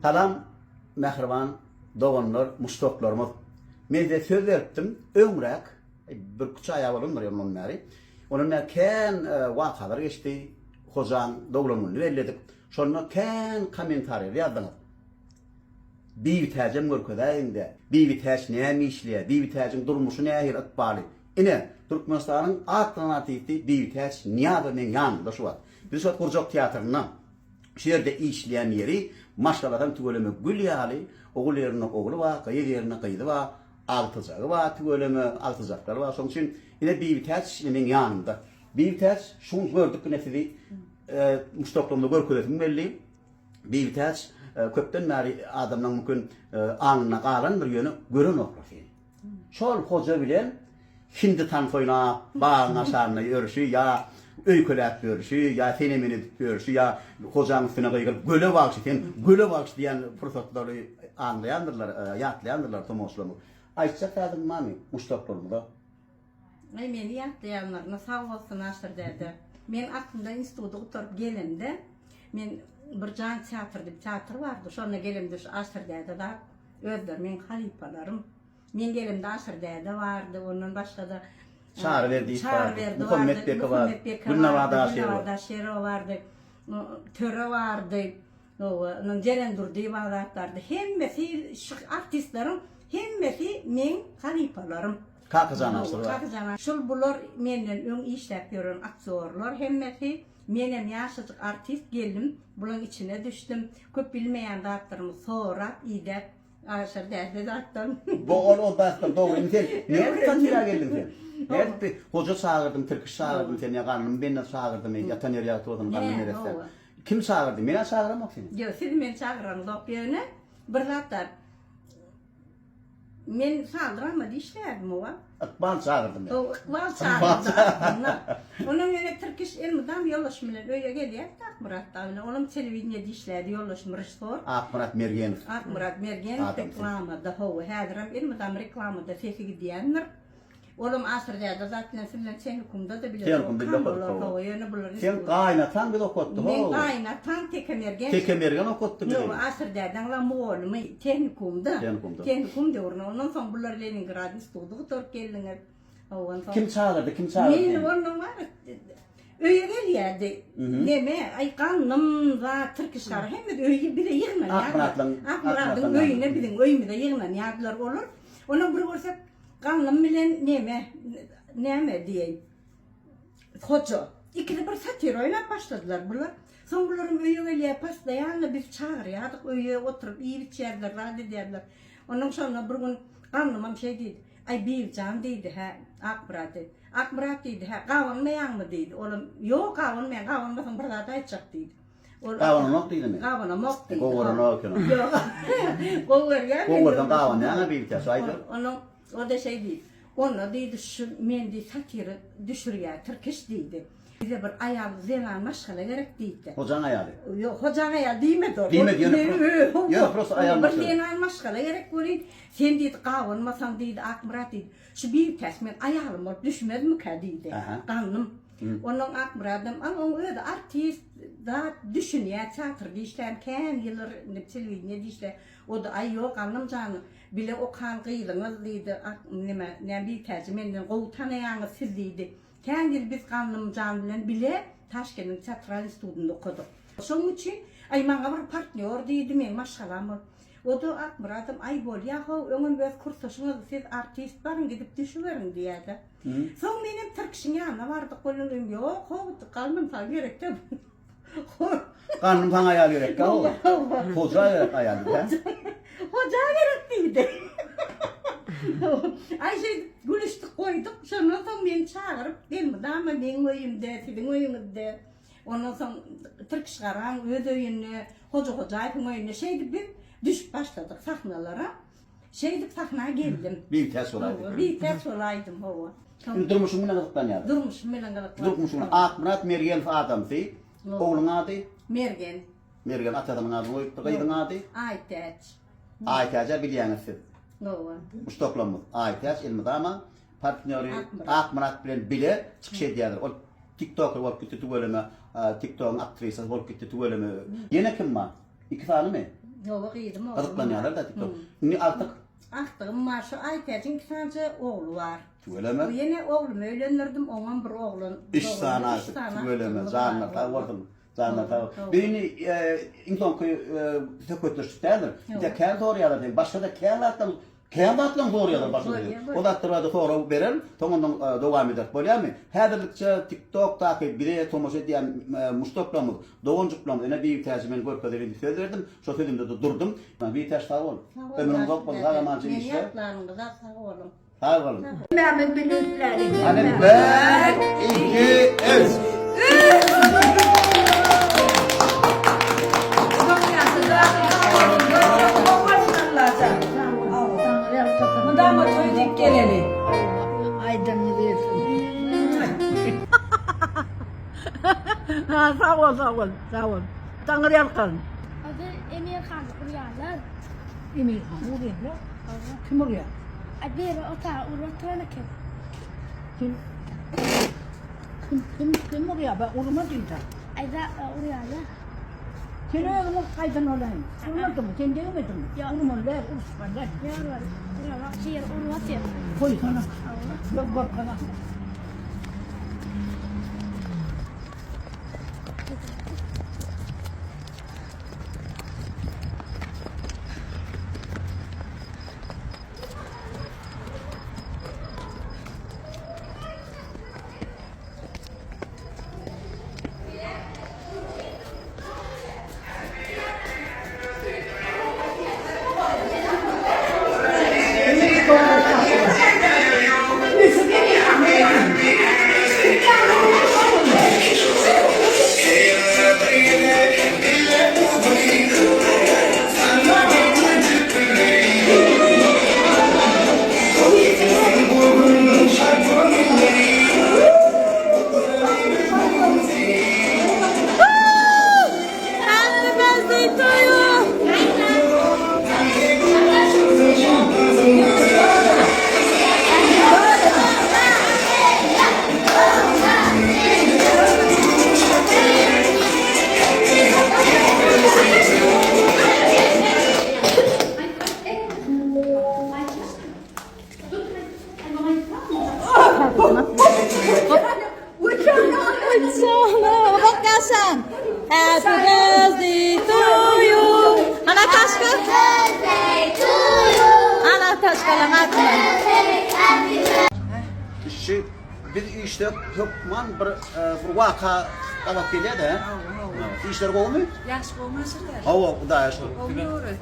Salam mähriban doganlar muşdaklarymyz. Men size söz beripdim öňräk bir üç aýa bolandyr ýa ondan bäri. Ondan bäri kän wakalar geçdi. Hojaň doglan gününi belledik. Şonda kän kommentariýalar ýazdyňyz. Bibitäjem görkezäýiňdä. Bibitäç näme işleýär? Bibitäjiň durmuşy nähili ykbaly? Ine, Türkmenistanyň at gazanan artisti Bibitäç Nyýazowa meň ýanymda şu wagt. Biz şu wagt gurjak teatrynda. Şu ýerde işleýän ýeri maşgalasam tüweleme gül ýaly, ogul ýerinde ogly bar, gyz ýerinde gyzy bar, agtyjagy bar tüweleme, agtyjaklary bar. Şonuň üçin ine Bibitäç ine meň ýanymda. Bibitäç şu gün gördük ine sizi muşdaklarymyza görkezesim geldi. Bibitäç köpden bäri adamlaň mümkin aňynda galandyr ýöne görenoklar seni. Şol hoja bilen hindi tans oýnap, bagyň aşagynda ýörüşi ýa öýkeläp ýörüşi, ýa sene-mene edip ýörüşi, ýa hojaň üstüne gygyryp göle bagşy sen göle bagşy diýen pursatlary aňlaýandyrlar, ýatlaýandyrlar tomaşaçylarymyz. Aýtjak zadyň barmy muşdaklarymyza? Aý meni ýatlaýanlaryna sag bolsun Aşyr däde. Men aslynda institudy gutaryp gelemde men bir jan teatr diýip teatr bardy şonda gelemde şu Aşyr däde zat özleri meň halypalarym. Men gelemde Aşyr däde bardy ondan başgada Çary Berdiýew bardy, Muhammet Beki bardy, Gülnabat Aşyrowa. Aşyrowa bardy, Töre bardy. Hawa, ondan Jeren Durdyýewa zat bardy. Hemmesi şu artistleriň hemmesi meň halypalarym. Kakajan Aşyrowa. Kakajan Şul bular menden öň işläp ýören aktýorlar hemmesi. Menem ýaşajyk artist geldim, bulaň içine düşdüm. Köp bilmeýän zatlarymy sorap, idäp Aşyr däde zatdan. Bu ol ol zatdan dogry indi sen nädip satira geldiň sen? Nädip bir hoja çagyrdym, tirkiş çagyrdym seni ýa Gandym benna çagyrdymy, ýatan ýeri ýagty bolsun Gandym neresse. Kim çagyrdy? Men-ä çagyramok seni. Ýok, siz meni çagyraňyzok ýöne bir zat bar. Men sal dramada işleýärdim o wagt. Ykbal çagyrdy meni. Hawa, Ykbal çagyrdy aslynda. Ondan ýöne Tirkiş elmydam ýoldaşym bilen öýe gelýärdi Akmyrat dagy bilen. Olam telewideniýede işleýärdi, ýoldaşym režissor. Akmyrat Mergenow. Akmyrat Mergenow reklamada, hawa, häzirem elmydam reklamada sesi gidýändir. Olam Aşyr däde zat bilen siz bilen tehnikumda-da bile Tehnikumda bile okadyk, hawa. Ýöne bular Seň gaýynataň bizi okatdy, Meň gaýynatam Teke Mergen. Teke Mergen okatdy bizi. Ýok, Aşyr dädeň la mugallymy tehnikumda. Tehnikumda. Tehnikum döwründe. Ondan soň bular Leningrad instituty gutaryp geldiňiz. Hawa, onsoň. Kim çagyrdy, kim çagyrdy seni? Meni ondan bar, öýe gelýärdi. Neme, aý Gandym zat, Tirkiş gara hemme öýe bize ýygnanýardylar. Akmyratlaň, Akmyradyň öýüne biziň öýümize ýygnanýardylar olar. Ondan bir görsek Gandym bilen neme, näme diýeýin, Hoja. Ikisi bir satir oýnap başladylar bular. Soň bularam öýe gelýär, postoýanno bizi çagyrýardyk öýe, oturyp iýip-içýärdiler, zat edýärdiler. Onnoň şonda bir gün Gandymam şeý diýdi, Aý, Bibijan diýdi, hä, Akmyrat diýdi. Akmyrat diýdi, hä, gabanmaýaňmy diýdi. Olam, Ýok, gabanmaýan, gabanmasaň bir zat aýtjak diýdi. Ol Gabanamok diýdimi? Gabanamok diýdi. Gowy görenok eken ony. Ýok. Gowy görýär. Gowy görseň gabanýaň-a Bibitäç, şo aýdyber. Onuň, o-da şeý diýdi. Onda diýdi, şu men diý satira düşürýär, Tirkiş diýdi. Bize bir aýal, zenan maşgala gerek diýdi. Hojaň aýaly. Ýok, hojaň aýaly diýmedi ol. Diýmedi, ýöne ýöne prosta aýal maşgala. Bir zenan maşgala gerek welin, sen diýdi, gabanmasaň diýdi, Akmyrat diýdi. Şu Bibitäç meň aýalym bolup düşmezmikä diýdi. Gandym. Onnoň Akmyradam, al oň özi artist, zat düşünýär, teatrda işlän, kän ýyllar indi telewideniýede işlär. O-da, aý ýok, Gandym jan, bile okan gyzyňyz diýdi, ak neme, näme Bibitäji menden gowy tanaýaňyz siz diýdi. Kän ýyl biz Gandym jan bilen bile Taşkentiň teatral institutynda okadyk. Şonuň üçin, aý maňa bir partnýor diýdi, meň maşgalam bolup. O-da Akmyradam, aý bolýa-how, öňem öz kursdaşyňyz, siz artist, baryň gidip düşüberiň diýýär-de. Soň menem Tirkişiň ýanyna bardyk, onuň öýüm ýok, how, Gandym saňa gerek däl. Gandym saňa aýal gerek däl, hoja gerek aýal diýdi, hä? Hoja gerek diýdi. Aý şeýdip gülüşdik goýduk, şondan soň meni çagyryp, elmydama meň öýümde, siziň öýüňizde, ondan soň Tirkiş Garaň öz öýünde, Hoja Hojaýewiň öýünde şeýdip biz düşüp başladyk sahnalara. Şeýdip sahna geldim. Bitäç bolaýdym. Hawa, bitäç bolaýdym, hawa. Indi durmuşyň bilen gyzyklanýarsyň. Durmuşym bilen gyzyklanýaryn. Durmuşyň bilen. Akmyrat Mergenow adamsy. Ogluň ady? Mergen. Mergen atasynyň adyny goýupdyr. Gyzyň ady? Aýtäç. Aýtäj-ä bilýäňiz siz. Hawa. Muşdaklarymyz. Aýtäç elmydama partnýory Akmyrat bilen bile çykyş edýärler. Ol tiktoker bolup gitdi tüweleme. Tiktogyň aktrisasy bolup gitdi tüweleme. Ýene kim bar? Iki sanymy? Hawa gyzym oglum bar. Gyzyklanýarlar-da TikTok. Indi agtyk? Agtygym bar. Şu Aýtäjiň iki sanyja ogly bar. Tüweleme. Ýene oglumy öýlendirdim, oňam bir oglan. Üç sany agtyk. Tüweleme. Janyňyz sag bolsun. Janyňyz sag bolsun. Biz indi iň soňky söhbetdeşlik däldir. Bize kän soraýarlar seni. Başga-da kän zatlar Kän zatlaryň soraýarlar başyna gelip. O zatlar barada sorag bererin, soň ondan dowam ederis. Bolýarmy? Häzirlikçe TikTok-daky bize tomaşa edýän muşdaklarymyz, doganjyklarymyz, ine Bibitäji men görkezeli diýip söz berdim. Şo sözümde-de durdum. Bibitäç sag bol. Ömrüň uzak bolsun, sag-amanja Meni işle. ýatlanyňyza sag boluň. Sag boluň. Hemmämiz bile üfläliň. Hany bir, iki, üç. Mydama toý diýip geleli. Aýdyňyz gelsin. Ha, sag bol, sag bol, sag bol. Taňry ýalkasyn. Azy Emir hany urýarlar. Emir hany urýarlar? Kim urýar? A biri otaga urup oturan eken. Kim? Kim kim kim urýar? Ba urma diýdi. Aý zatlar urýarlar. Sen özüň urup gaýdan bolaýyn. Urmadyňmy? Sen degmediňmi? Ýok. Urmaly däl, uruşmaly däl. Ýok, uramok, şu ýeri urup otyr. Goýsana. Hawa. Ýok, gorkana. Happy birthday to you. Happy birthday to you. Ana taşka. Birthday to you. Ana taşkalaň adyna. Şu biz işde hökman bir bir waka gabat gelýär-de. Işler gowumy? Ýagşy gowumy şeker? Hawa, Hudaýa şükür.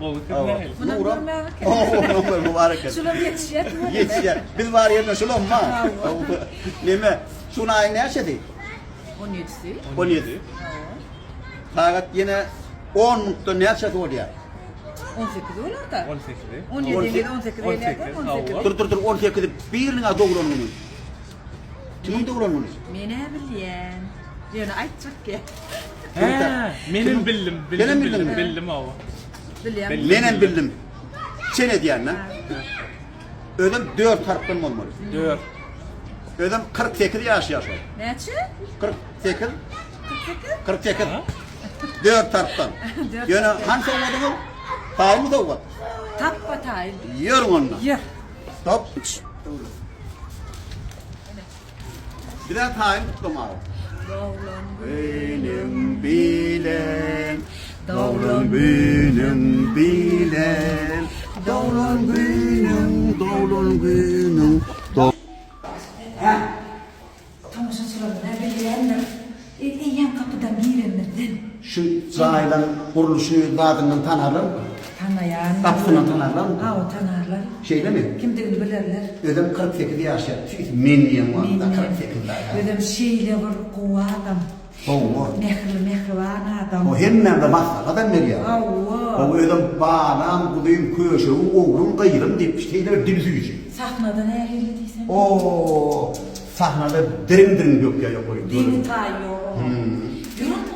Gowy Hawa. Munuň Nuram. görmäge eken. Hawa, mübarek. Şulam ýetişýär tüweleme. Ýetişýär. Biz bar ýerine şulam ma. Neme? Şu aýyň näçesi? 17-si. 17. Sagat ýene 10 minutdan näçesi bolýar? 18 bolar-da. 18-i. 17 ýene 18 gelýär-de, 18. Dur dur dur 18-i biriniň doglan güni. Kimiň doglan güni? Men-ä bilýän. Ýöne aýtjak gel. Hä, menem bildim, Senem bildim, bildiňmi? bildim, bildim hawa. Bilýän. Bildim. Menem bildim. Çen edýän-dä. Özem 4 harpdan bolmaly. 4. Özem 48 ýaşaýar şol. Näçe? 48. 48? 48. 4 tarpdan. Ýöne han sowgadyňyz? Taýynmy sowgat? Tapba taýyn. Ýörüň onda. Ýör. Stop. Bize taýyn kutlamaga. Doglan günüň bilen, doglan günüň bilen, doglan günüň, doglan günüň. Tomaşaçylar nä bilýändir. Eýýäm gapydan girenimizden. Şu jaýlaň gurluşy zadyndan tanarlarmy? Tanaýan. Gapysyndan tanarlarmy? Hawa, tanarlar. Şeýlemi? Kimdigini bilerler. Özem 48 ýaşaýar. Tüýs men diýen wagtda 48 daýa. Özem şeýle bir gowy adam. Hawa. Mähirli, mähriban adam. O hemmämize maslahatam berýär. Hawa. Hawa, özem balam, guzym, köşegim, oglum, gyzym diýip şeýle bir dil süýji. Sahnada nähili diýseň? O, sahnada diriň-diriň bökýär ýokary. Deňi taýy ýok onuň. Ýör onda.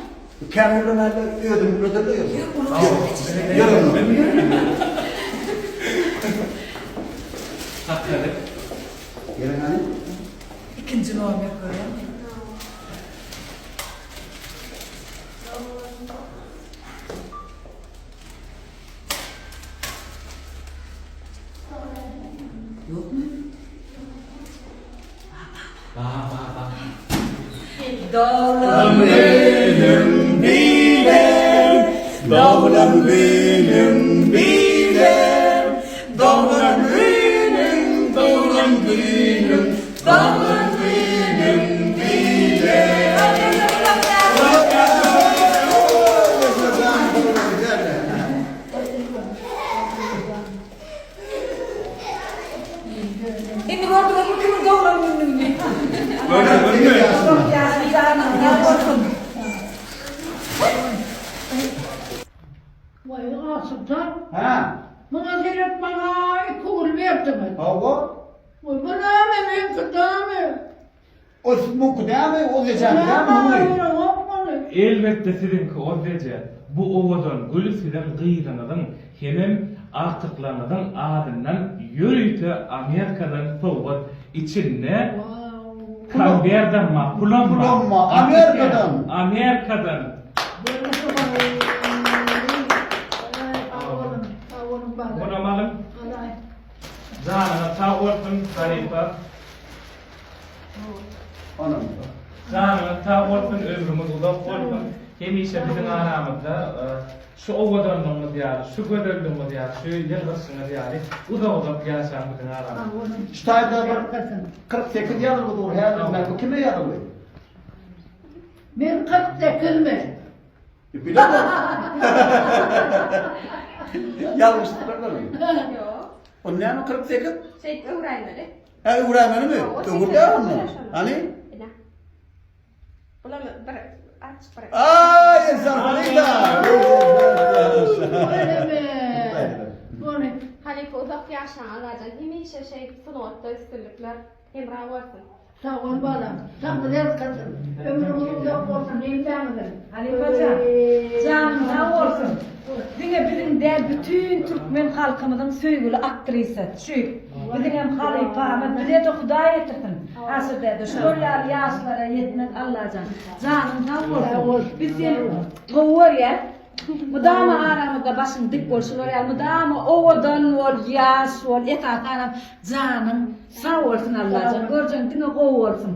Kän gürlemände özüň gürleder-de ýör. Ýör, uly Ýör onda. Sahnada. Geliň hany. Ikinji nomer görýäňmi? Doglan günüm bile, doglan günüm bile, doglan günüm, doglan günüm, doglan günüm bile. Indi gördüňizmi kimiň doglan gününi? Gördüňizmi? Waý, Asyljan. Hä? Muňa seret maňa iki gül berdiňiz. Hawa. Waý, bu näme, meňki dämi? O muňky dämi, o gejäki dämi muny? Elbetde siziňki Ozzeje. Bu owadan gül siziň gyzyňyzyň hemem agtyklaryňyzyň adyndan ýörite Amerikadan sowgat içinde konwerdam bar, pulam bar. Pulam bar, Amerikadan. Amerikadan. Munam alyň. Janyňyz sag bolsun halypa. Janyňyz sag bolsun, ömrüňiz uzak bolsun. Hemişe biziň aramyzda şu owadanlygyňyz ýaly, şu gözelligiňiz ýaly, şu ýylgyryşyňyz ýaly uzak-uzak ýaşaň biziň aramyzda. Şu taýda bir 48 ýazylgy dur häzir men bu kime ýazylgy? Men 48 mi? Bilemok. Ýalňyşdylar. Ýok. O näme 48? Şeýdip öwräýmeli. Hä öwräýmelimi? Öwürýär onda. Hany? Ine. Bulam bir aç bir. Aý, ensarlyda. Halypa uzak ýaşaň Allajan hemişe şeýdip sungatda üstünlikler hemra bolsun. Sag bol balam. Saglyk ýalkasyn. Ömrüňiz uzak bolsun hemmäňiziň. Halypajan, janyň sag bolsun. Diňe biziň däl bütin türkmen halkymyzyň söýgüli aktrisasy şu biziň hem halypamyz bize-de Hudaý ýetirsin. Aşyr däde şular ýaly ýaşlara ýetmez Allajan. Janyň sag bolsun. Biz seni gowy görýäs. Mydama aramyzda başyň dik bol şular ýaly mydama owadan bol ýaş bol esasanam janyň sag bolsun Allajan görjeň diňe gowy bolsun.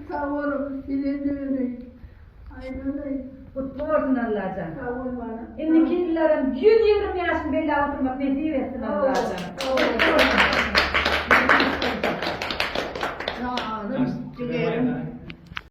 Sag boluň bilendigini aýdanyň. Gutly bolsun Allajan. Sag bol balam. Indiki ýyllaram 120 ýaşyny belläp oturmak nesip etsin Allajan. Janym, jigerim.